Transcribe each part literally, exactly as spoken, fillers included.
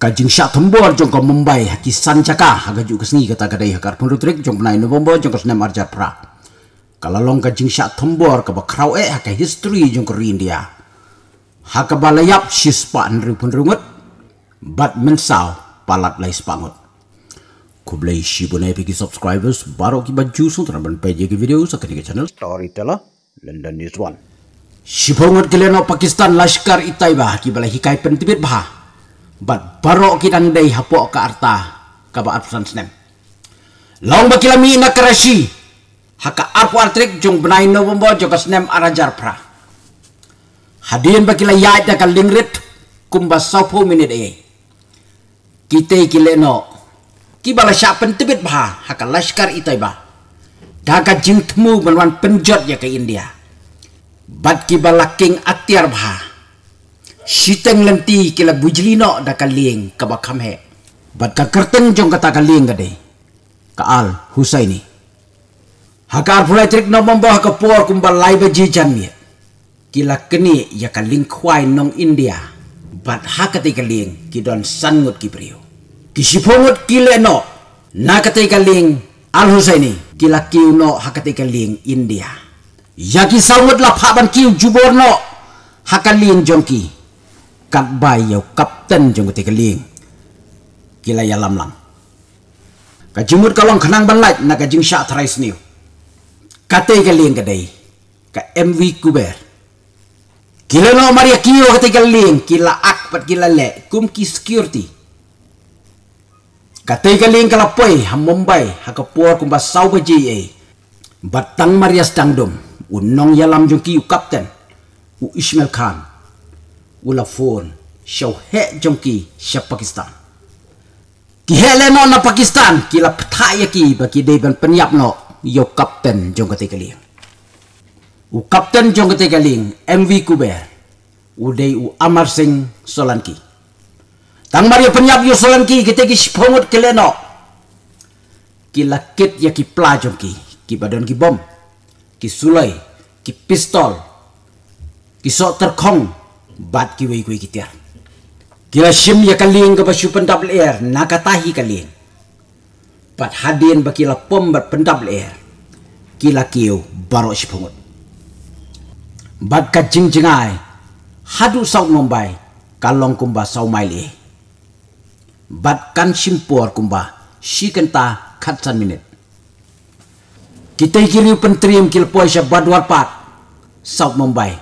Ka jingshah thombor jong ka Mumbai ha ki san jaka ha ka juh ka sngi, kata ka dei ha ka arphew tarik jong bnai November jong ka snem arjar phra, ka la long ka jingshah thombor kaba khraw eh ha ka history jong ka ri India, ha kaba la ïap shispah hynriewphew hynriew ngut bad mynsaw palat lai spah ngut. Khublei shibun ïa phi ki subscribers baroh kiba ju sngewtynnat ban peit ïa ki video sa kane ka channel Storyteller London News One. Shiphew ngut ki lehnoh Pakistan Lashkar-e-Taiba kiba la hikai pyntbit bha bad baroh ki dang dei hapoh ka rta kaba arphew san snem. Long ba ki la mih na Karachi ha ka arphew ar tarik jong bnai November jong ka snem arhajar phra. Hadien ba ki la ïaid da ka liengrit kumba sawphew minit eh, kitei ki lehnoh kiba la shah pyntbit bha ha ka Lashkar-e-Taiba da ka jingthmu ban wan pynjot ïa ka India bad kiba la kieng atiar bha, shiteng lynti ki la bujli noh da ka lieng kaba kham heh. Bad ka kyrteng jong kata ka lieng ka dei ka Al Husseini. Ha ka arphew lai tarik November ha ka por kumba lai baje janmiet, ki la knieh ïa ka liengkhwai nong India bad ha katei ka lieng ki don san ngut ki briew. Ki shiphew ngut ki lehnoh na katei ka lieng Al Husseini ki la kiew noh ha katei ka lieng India. Ïa ki saw ngut la phah ban kiew jubor noh ha ka lieng jong ki, katba ïa u kapten jong katei ka lieng ki la ïalam lang. Ka jingmut ka long khnang ban lait na ka jingshah tharai sniew. Katei ka lieng ka dei ka M V Kuber. Ki lehnoh mar ïa kiew ha katei ka lieng ki la ak bad ki la leh kum ki security. Katei ka lieng ka la poi ha Mumbai ha ka por kumba saw baje eh, bad tang mar ïa sdang dum, u nongïalam jong ki, u kapten, u Ismail Khan, u la phone sha u heh jong ki sha Pakistan. Ki heh lehnoh na Pakistan ki la bthah ïa ki ba ki dei ban pynïap noh ïa u kapten jong katei ka lieng. U kapten jong katei ka lieng M V Kuber u dei u Amar Singh Solanki. Tang mar ïa pynïap ïa u Solanki, kitei ki shiphew ngut ki lehnoh ki la kit ïa ki pla jong ki, kiba don ki bom, ki suloi, ki pistol, ki soh tyrkhong bad kiwei kiwei ki tiar. Ki la shim ïa ka lieng kaba shu pyndap lyer na kata hi ka lieng. Bad hadien ba ki la pom bad pyndap lyer, ki la kiew baroh shiphew ngut. Bad ka jingjngai haduh South Mumbai ka long kumba saw mail eh, bad kan shim por kumba shi kynta khatsan minit. Kitei ki riew pyntriem ki la poi sha Badwar Park, South Mumbai,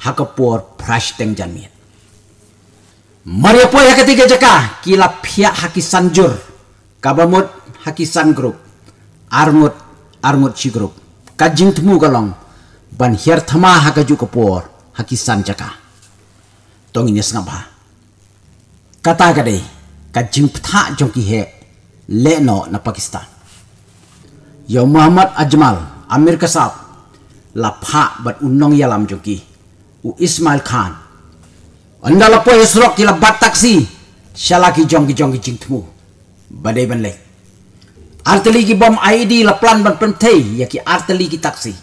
ha ka por phra shiteng janmiet. Mar ïa poi ha katei ka jaka ki la phiah ha ki san jur, kaba mut ha ki san group, ar ngut ar ngut shi group. Ka jingthmu ka long ban hiar thma ha kajuh ka por ha ki san jaka. To ngin ïa sngap bha. Kata ka dei ka jingbthah jong ki heh lehnoh na Pakistan. Ïa u Muhammad Ajmal, Amir Kasab, la phah bad u nongïalam jong ki, u Ismail Khan. Ynda la poi ha surok ki la bat taxi sha la ki jong ki jong ki jingthmu ba dei ban leit. Artylli ki bom I E D la plan ban pynthei ïa ki artylli ki taxi.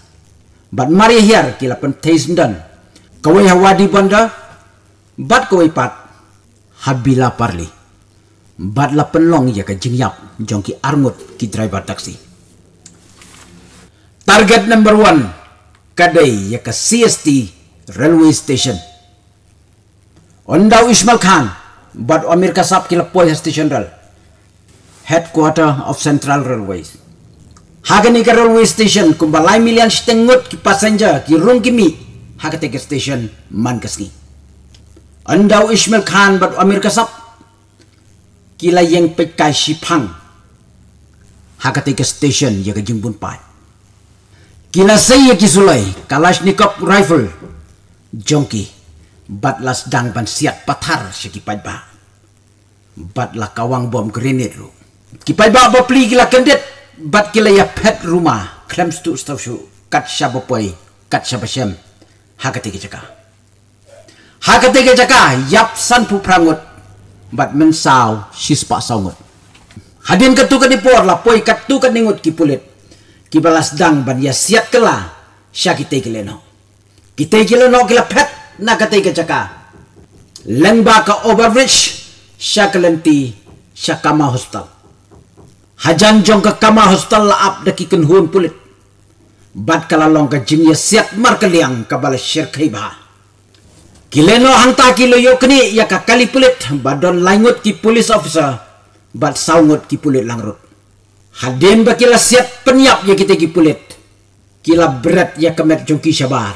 Bad mar ïa hiar ki la pynthei syndon, kawei ha Wadi Bandar bad kawei pat ha Belaparli. Bad la pynlong ïa ka jingïap jong ki ar ngut ki driver taxi. Target number one ka dei ïa ka C S T railway station. Ynda u Ismail Khan bad u Amir Kasab ki la poi ha station rail, headquarter of Central Railways. Ha kane ka railway station kumba lai million shiteng ngut ki passenger ki rung ki mih ha katei ka station man ka sngi. Ynda u Ismail Khan bad u Amir Kasab ki la ïeng peitkai shiphang ha katei ka station ïa ka jingbun paid. Ki la sei ïa ki suloi Kalashnikov rifle jong ki bad la sdang ban siat pathar sha ki paidbah. Bad la kawang bom grenade ruh. Ki paidbah bapli ki la kyndit bad ki la ïa phet ruma khlem sdang shuh shuh kat shaba poi kat shaba shem ha katei ka jaka. Ha katei ka jaka ïap sanphew phra ngut bad mynsaw shispah saw ngut. Hadien katto katne por la poi katto katne ngut ki pulit kiba la sdang ban ïa siat kylla sha kitei ki lehnoh. Kitei ki lehnoh ki la phet na katei ka jaka lyngba ka overbridge sha ka lynti sha Kama Hospital. Hajan jong ka Kama Hospital la ap da ki kynhun pulit bad ka la long ka jingïasiat markylliang kaba la shyrkhei bha. Ki lehnoh hangta ki la ïoh knieh ïa ka kali pulit ba don lai ngut ki police officer bad saw ngut ki pulit langrut. Hadien ba ki la siat pynïap ïa kita ki pulit, ki la bret ïa ka met jong ki shabar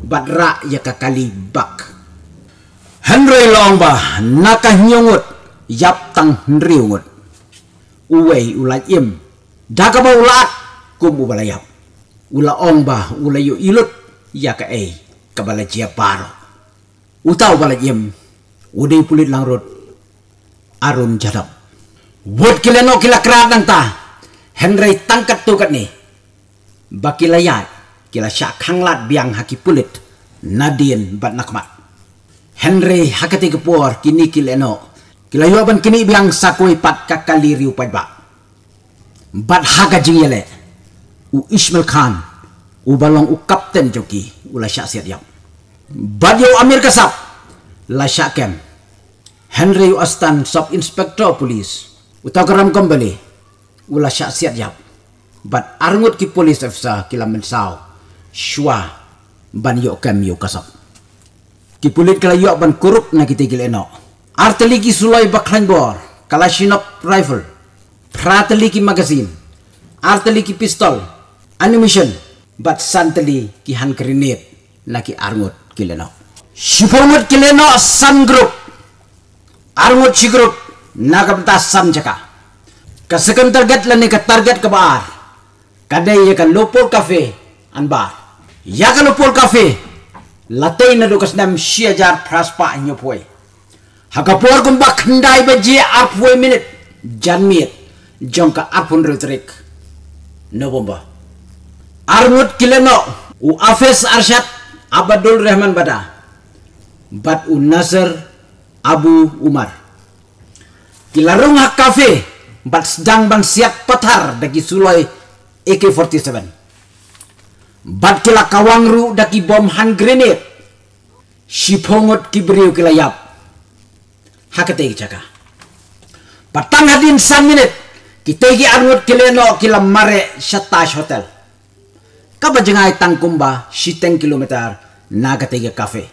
bad rah ïa ka kali bak. Hynrei long ba na ka hynñiew ngut ïap tang hynriew ngut. Uwei u la im da kaba u la at kum uba la ïap. U la ong ba u la ïohi lut ïa kaei kaba la jia baroh. Uta uba la im u dei u pulit langrut Arun Jadhav. Wut ki lehnoh ki la kra nangta, hynrei tang katto katne ba ki la ïaid, ki la shah khanglad biang ha ki pulit nadien bad nakhmat. Hynrei ha katei ka por kine ki lehnoh ki la ïoh ban knieh biang sa kawei pat ka kali riew paidbah. Bad ha ka jingïaleh, u Ismail Khan uba long u kapten jong ki u la shah siat ïap. Bad ïa u Amir Kasab la shah kem. Hynrei u Assistant Sub Inspector Police u Taukaram Kambale u la shah siat ïap. Bad arngut ki police officer ki la mynsaw shuwa ban ïoh kem ïa u Kasab. Ki pulit ki la ïoh ban kurup na kitei ki lehnoh. Artylli ki suloi ba khlaiñ bor, Kalashnikov rifle, phratylli ki magazine, artylli ki pistol, ammunition, bad santylli ki hand grenade na ki arngut ki lehnoh. Shiphew ngut ki lehnoh san group, arngut shi group na ka bynta san jaka. Ka second target lane ka target kaba ar ka dei ïa ka Lopol Cafe and Bar. Ïa ka Lopol Cafe la tei naduh ka snem shi hajar phra spah hynñiewphew. Ha ka por kumba khyndai baje arphew minit janmiet jong ka arphew hynriew tarik November, arngut ki lehnoh u Hafez Arshad Abdul Rahman Bada bad u Nasir Abu Umar ki la rung ha cafe bad sdang ban siat pathar da ki suloi A K forty-seven bad ki la kawang ruh da ki bom hand grenade. Shiphew ngut ki briew ki la ïap ha katei ka jaka. Bad tang hadien san minit kitei ki arngut ki lehnoh ki la mareh sha Taj Hotel, kaba jngai tang kumba shiteng kilometer na katei ka cafe.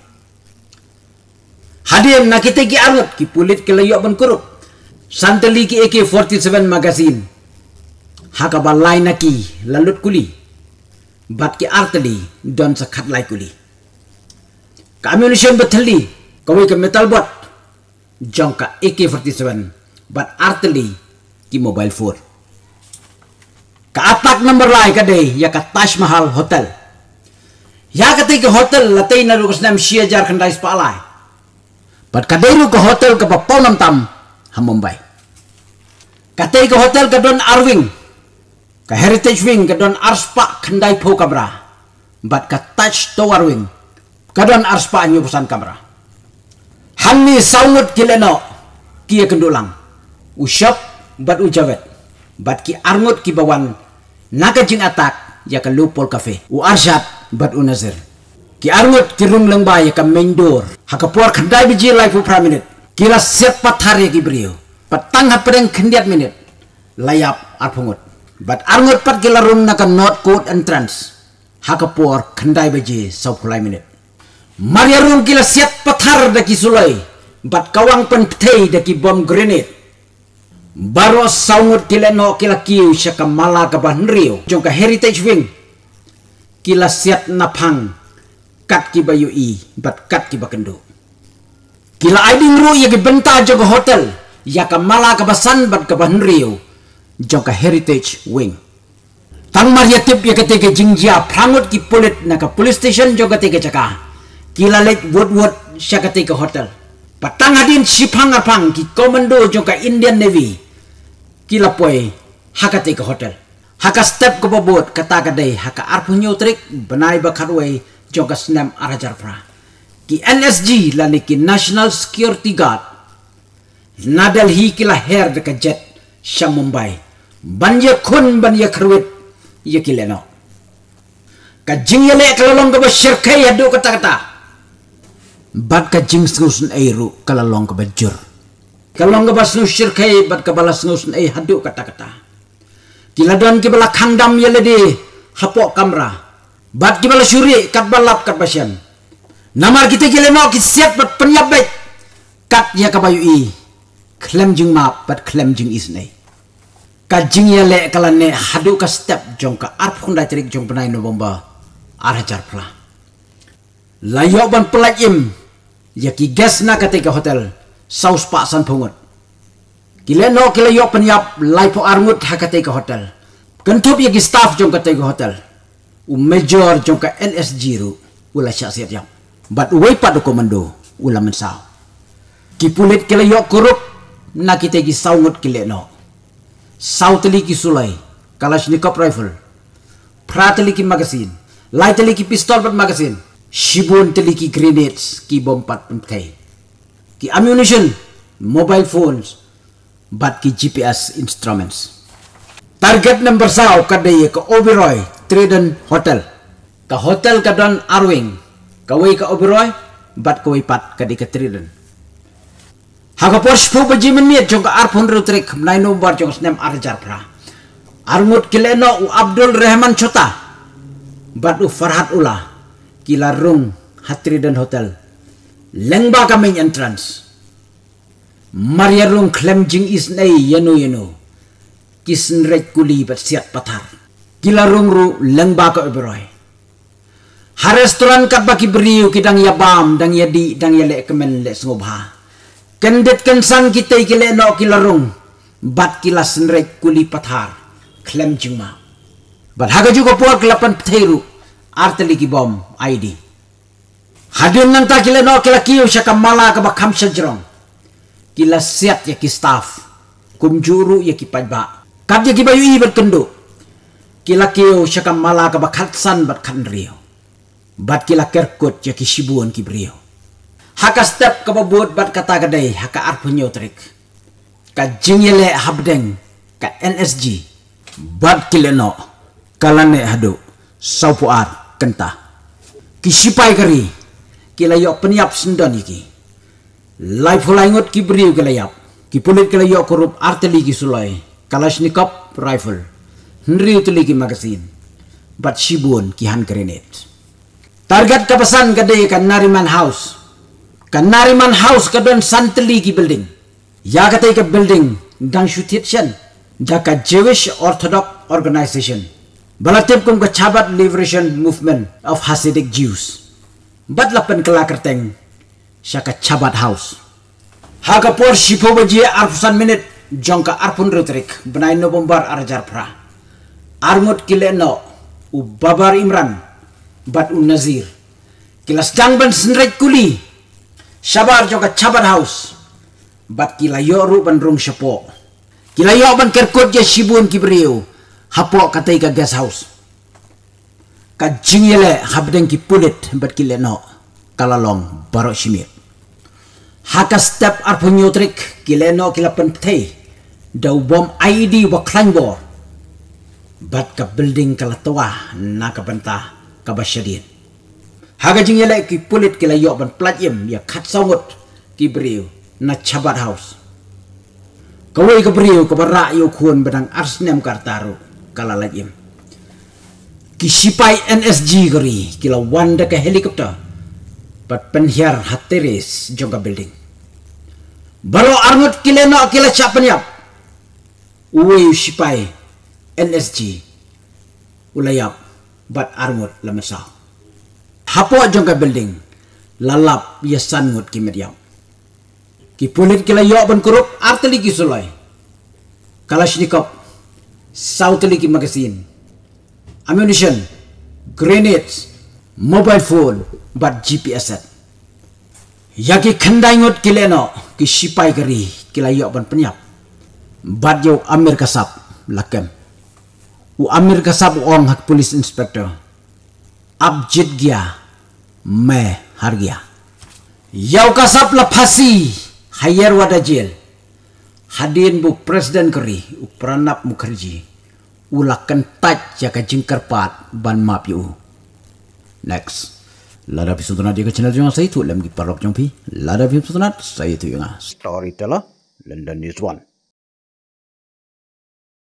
Hadien na kitei ki arngut ki pulit ki la ïoh ban kurup santylli ki A K forty-seven magazine, ha kaba lai na ki la lut kuli bad ki artylli don sa khatlai kuli. Ka ammunition ba thylli, kawei ka metal butt jong ka A K forty-seven bad artylli ki mobile phone. Ka attack number lai ka dei ïa ka Taj Mahal Hotel. Ïa katei ka hotel la tei naduh ka snem shi hajar khyndai spah lai bad ka dei ruh ka hotel kaba pawnam tam ha Mumbai. Katei ka hotel ka don ar wing. Ka Heritage Wing ka don ar spah khyndaiphew kamra bad ka Taj Tower Wing ka don ar spah hynñiewphew san kamra. Hangne saw ngut ki lehnoh ki ïakynduh lang, u Shab bad u Javed, bad ki arngut kiba wan na ka jing attack ïa ka Lopol Cafe, u Arshad bad u Nasir. Ki arngut ki rung lyngba ïa ka main door ha ka por khyndai baje laiphew phra minit. Ki la siat pathar ïa ki briew bad tang hapdeng khyndiat minit la ïap arphew ngut bad arngut pat ki la rung na ka North Court entrance ha ka por khyndai baje sawphew lai minit. Mar ïa rung ki la siat pathar da ki suloi bad kawang pynpthei da ki bom grenade. Baroh saw ngut ki lehnoh ki la kiew sha ka mala kaba hynriew jong ka Heritage Wing. Ki la siat naphang kat kiba ïohi bad kat kiba kynduh. Ki la ai ding ruh ïa ki bynta jong ka hotel ïa ka mala kaba san bad kaba hynriew jong ka Heritage Wing. Tang mar ïa tip ïa katei ka jingjia, phra ngut ki pulit na ka police station jong katei ka jaka ki la leit wut wut sha katei ka hotel. Bad tang hadien shiphang arphang ki commando jong ka Indian Navy ki la poi ha katei ka hotel. Ha ka step kaba bud, kata ka dei ha ka arphew hynñiew tarik bnai ba khatwei jong ka snem ar hajar phra, ki N S G lane ki National Security Guard na Delhi ki la her da ka jet sha Mumbai ban ïakhun ban ïakyrwit ïa ki lehnoh. Ka jingïaleh ka la long kaba shyrkhei haduh katta katta bad ka jingsngewsynei ruh ka la long kaba jur. Ka long kaba sngewshyrkhei bad kaba la sngewsynei haduh katta katta. Ki la don kiba la khang dam ïa lade hapoh kamra, bad kiba la shu rieh katba lap katba shem. Namar kita ki lehnoh ki siat bad pynïap beit kat ïa kaba ïohi, khlem jingmap bad khlem jingisynei. Ka jingïaleh ka la neh haduh ka step jong ka arphew khyndai tarik jong bnai November ar hajar phra. La ïoh ban pyllait im ïa ki guest na katei ka hotel saw spah sanphew ngut. Ki lehnoh ki la ïoh pynïap laiphew ar ngut ha katei ka hotel. Kynthup ïa ki staff jong katei ka hotel, u major jong ka N S G ruh u la shah siat ïap, bad uwei pat u komando u la mynsaw. Ki pulit ki la ïoh kurup na kitei ki saw ngut ki lehnoh saw tylli ki suloi Kalashnikov rifle, phra tylli ki magazine, lai tylli ki pistol bad magazine, shibun tylli ki grenades, ki bom pat pynthei, ki ammunition, mobile phones, bad ki G P S instruments. Target number saw ka dei ka Oberoi Trident Hotel. Ka hotel ka don ar wing, kawei ka Oberoi bad kawei pat ka dei ka Trident. Ha ka por shiphew baje mynmiet jong ka arphew hynriew tarik bnai November jong ka snem ar hajar phra, ar ngut ki lehnoh u Abdul Rehman Chota bad u Farhad Ullah ki la rung ha Trident Hotel lyngba ka main entrance. Mar ïa rung khlem jingisynei ïano ïano, ki synreit kuli bad siat pathar. Ki la rung ruh lyngba ka Oberoi. Ha restaurant katba ki briew ki dang ïa bam, dang ïa dih, dang ïa leh kmen leh sngewbha, kyndit kynsan kitei ki lehnoh ki la rung bad ki la synreit kuli pathar khlem jingmap. Bad ha kajuh ka por ki la pynpthei ruh ar tylli ki bom I E D. Hadien nangta ki lehnoh ki la kiew sha ka mala kaba kham shajrong. Ki la siat ïa ki staff, kumjuh ruh ïa ki paidbah, kat ïa kiba ïohi bad kynduh. Ki la kiew sha ka mala kaba khatsan bad khathynriew, bad ki la kerkut ïa ki shibun ki briew. Ha ka step kaba bud bad kata ka dei ha ka arphew hynñiew tarik, ka jingïaleh hapdeng ka N S G bad ki lehnoh ka la neh haduh sawphew ar kynta. Ki sipai ka ri ki la ïoh pynïap syndon ïa ki. Laiphew lai ngut ki briew ki la ïap. Ki pulit ki la ïoh kurup ar tylli ki suloi Kalashnikov rifle, hynriew tylli ki magazine, bad shibun ki hand grenade. Target kaba san ka dei ka Nariman House. Ka Nariman House ka don san tylli ki building. Ïa katei ka building dang shu thied shen da ka Jewish Orthodox Organization, ba la tip kum ka Chabad Liberation Movement of Hasidic Jews, bad la pynkylla kyrteng sha ka Chabad House. Ha ka por shiphew baje arphew san minit jong ka arphew hynriew tarik bnai November ar hajar phra, ar ngut ki lehnoh, u Babar Imran bad u Nazir, ki la sdang ban synreit kuli shabar jong ka Chabad House, bad ki la ïoh ruh ban rung shapoh. Ki la ïoh ban kerkut ïa shibun ki briew hapoh katei ka guest house. Ka jingïaleh hapdeng ki pulit bad ki lehnoh ka la long baroh shi miet. Ha ka step arphew hynñiew tarik ki lehnoh ki la pynpthei da u bom I E D uba khlaiñ bor, bad ka building ka la twa na ka bynta kaba shadien. Ha ka jingïaleh ki pulit ki la ïoh ban pyllait im ïa khatsaw ngut ki briew na Chabad House. Kawei ka briew kaba rah ïa u khun ba dang ar snem ka rta ruh ka la lait im. Ki sipai N S G ka ri ki la wan da ka helicopter bad pynhiar ha terrace jong ka building. Baroh ar ngut ki lehnoh ki la shah pynïap. Uwei u sipai N S G u la ïap bad ar ngut la mynsaw. Hapoh jong ka building la lap ïa san ngut ki met ïap. Ki pulit ki la ïoh ban kurup ar tylli ki suloi Kalashnikov, saw tylli ki magazine, ammunition, grenades, mobile phone bad G P S set. Ïa ki khyndai ngut ki lehnoh ki sipai ka ri ki la ïoh ban pynïap, bad ïa u Amir Kasab la kem. U Amir Kasab u ong ha ka police inspector, "Ab jeet gaya, main haar gaya." Ïa u Kasab la phasi ha Yerwada Jail hadien ba u President ka ri, u Pranab Mukherjee, u la kyntait ïa ka jingkyrpad ban map ïa u. Next. Lada phi sngewtynnat ïa ka channel jong nga, sa ïathuh lem ki paralok jong phi. Lada phi sngewtynnat, sa ïathuh ïa nga. Storyteller. London News One.